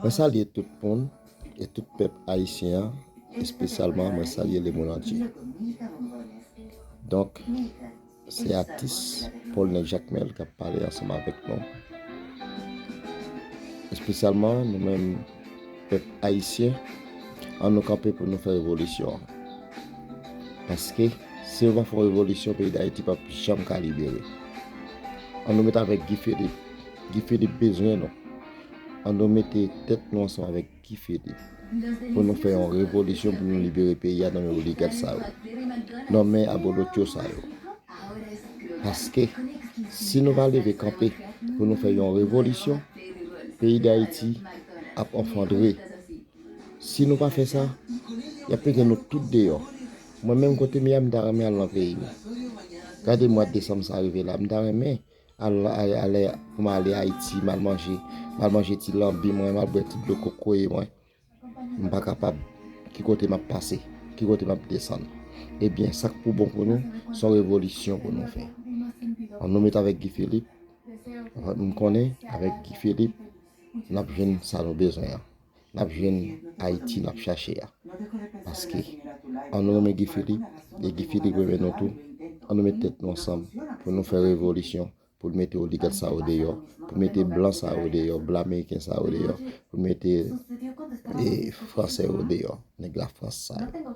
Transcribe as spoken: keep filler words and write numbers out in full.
Mwen salye tout moun e tout pèp ayisyen an, espesyalman mwen salye lemonn antye. Donk, se atis Paul Nèg Jakmèl k ap pale ansanm avèk nou. Espesyalman nou menm pèp ayisyen, ann nou kanpe pou nou fè revolisyon an. Paske si nou pa fè yon revolisyon, peyi Dayiti p ap janm ka libere. Ann nou met avèk Guy Philippe. Guy Philippe bezwen nou. Ann nou mete tèt nou ansanm avèk Guy Philippe pou nou fè yon revolisyon pou nou libere peyi a nan men oligat sa yo, nan men abolotyo sa yo. Paske si nou pa leve kanpe pou nou fè yon revolisyon, peyi Dayiti ap anfondre. Si nou pa fè sa, y ap mete nou tout deyò. Mwen menm kote m ye a, m ta renmen al nan peyi m. Gade mwa desanm sa rive la, m ta renmen al, al, al, pou m ale Ayiti, m al manje, m al manje ti lanbi mwen, m al bwè ti dlo kokoye mwen. M pa kapab. Ki kote m ap pase? Ki kote m ap desann? Ebyen, sa k pou bon pou nou, se yon revolisyon pou nou fè. Ann nou met avèk Guy Philippe. M konnen avèk Guy Philippe, n ap jwenn sa nou bezwen an. N ap jwenn Ayiti n ap chache a. Paske ann nou renmen Guy Philippe, e Guy Philippe renmen nou tou. Ann nou met tèt nou ansanm pou nou fè revolisyon, pou n mete oligat sa yo deyò, pou n mete blan sa yo deyò, blan ameriken sa yo deyò, pou n mete e, fransè yo deyò, nèg Lafrans sa yo.